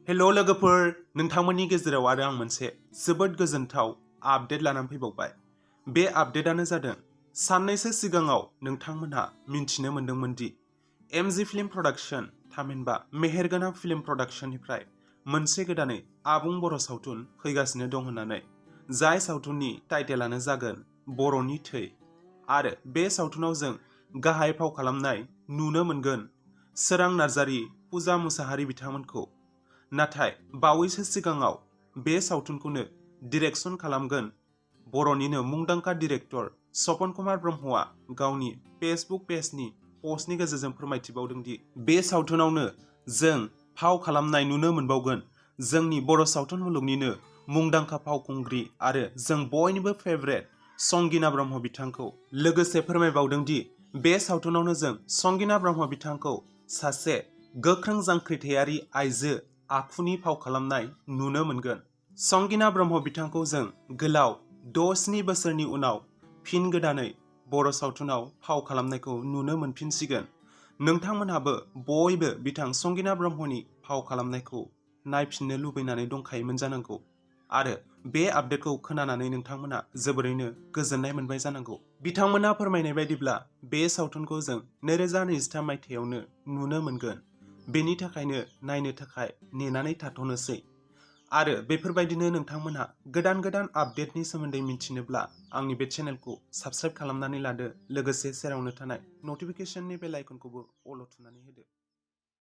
हेल' लोगोफोर, नोंथांमोननि गेजेराव आरो आं मोनसे जोबोद गोजोनथाव आपडेट लानानै फैबावबाय। बे आपडेटआनो जादों साननैसो सिगाङाव नोंथांमोनहा मिन्थिनो मोन्दोंमोन दि एमजि फिल्म प्रडाक्शन थामहिनबा मेहेरगोनां फिल्म प्रडाक्शननिफ्राय मोनसे गोदानै आबुं बर' सावथुन फैगासिनो दं होननानै। जाय सावथुननि टाइटेलानो जागोन बर'नि थै। आरो बे सावथुनाव जों गाहाय फाव खालामनाय नुनो मोनगोन सोरां नार्जारी, पुजा मुसाहारि बिथांमोनखौ। नाथाय बावैसो सिगाङाव बे सावथुनखौनो डिरेक्सन खालामगोन बर'निनो मुंदांखा डिरेक्टर स्वपन कुमार ब्रह्मआ गावनि फेसबुक पेजनि पस्टनि गेजेरजों फोरमायथिबावदों दि बे सावथुनावनो जों फाव खालामनाय नुनो मोनबावगोन जोंनि बर' सावथुन मुलुगनिनो मुंदांखा फावखुंग्रि आरो जों बयनिबो फेभरेट संगिना ब्रह्म बिथांखौ। लोगोसे फोरमायबावदों दि बे सावथुनावनो जों संगिना ब्रह्म बिथांखौ सासे गोख्रों जांख्रिथायारि आइजो आखुनि फाव खालामनाय नुनो मोनगोन। संगिना ब्रह्म बिथांखौ जों गोलाव 6-7 बोसोरनि उनाव फिन गोदानै बर' सावथुनाव फाव खालामनायखौ नुनो मोनफिनसिगोन। नोंथांमोनहाबो बयबो बिथां संगिना ब्रह्मनि फाव खालामनायखौ नायफिननो लुबैनानै दंखायोमोन जानांगौ। आरो बे आपडेटखौ खोनानानै नोंथांमोना जोबोरैनो गोजोननाय मोनबाय जानांगौ। बिथांमोना फोरमायनाय बायदिब्ला बे सावथुनखौ जों 2023 मायथाइयावनो नुनो मोनगोन। बेनि थाखायनो नायनो थाखाय नेनानै थाथ'नोसै। आरो बेफोरबायदिनो नोंथांमोनहा गोदान गोदान आपडेटनि सोमोन्दै मिथिनोब्ला आंनि बे चेनेलखौ साबस्क्राइब खालामनानै लादो। लोगोसे सेरावनो थानाय नटिफिकेशननि बेल आइकनखौबो अल थुनानै होदो।